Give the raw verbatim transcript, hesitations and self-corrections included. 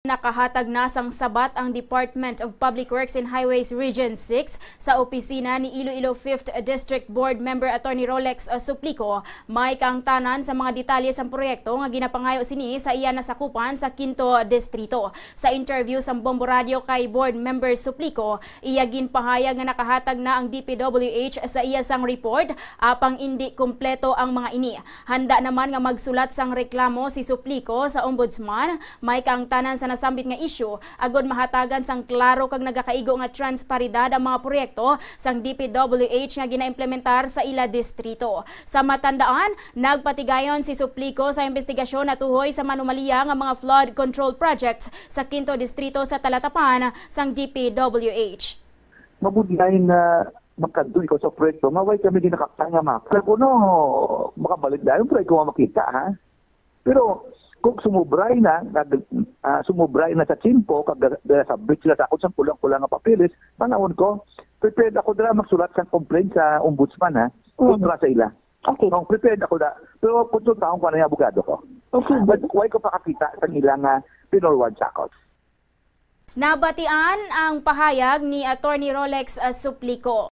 Nakahatag na sang sabat ang Department of Public Works and Highways Region six sa opisina ni Iloilo Fifth District Board Member Attorney Rolex, uh, Suplico, may kaangtanan sa mga detalye sang proyekto nga ginapangayo sini sa iya nasakupan sa Quinto Distrito. Sa interview sang Bombo Radio kay Board Member Suplico, iya ginpahayag nga nakahatag na ang D P W H sa iya sang report, apang indi kompleto ang mga ini. Handa naman nga magsulat sang reklamo si Suplico sa Ombudsman. May kaangtanan sa nasambit nga isyu agod mahatagan sang klaro kag nagakaigo nga transparidad ang mga proyekto sang D P W H nga ginaimplementar sa ila distrito. Sa matandaan, nagpatigayon si Suplico sa imbestigasyon natuhoy sa manumaliya nga mga flood control projects sa Quinto Distrito sa Talatapan sang D P W H. Mabudlay na makadto ikaw sa proyekto nga way kami ginakaptan nga map. Pero kuno makabalik dayon, pero ikaw makita, ha? Pero kung sumubray na, nag, ah, sumubray na sa tiyempo, kag ga-, ga-submit sila sa akon sang kulang-kulang nga papeles, manawon ko, prepared ako dira magsulat sang complaint sa ombudsman, ha? Mm. Kontra sa ila. Okay. Kung prepared ako da, pero konsultahon ko na yung abogado ko. Okay. But why ko pakakita sa ila nga pinorward sa akon? Nabatian ang pahayag ni Attorney Rolex, uh, Suplico.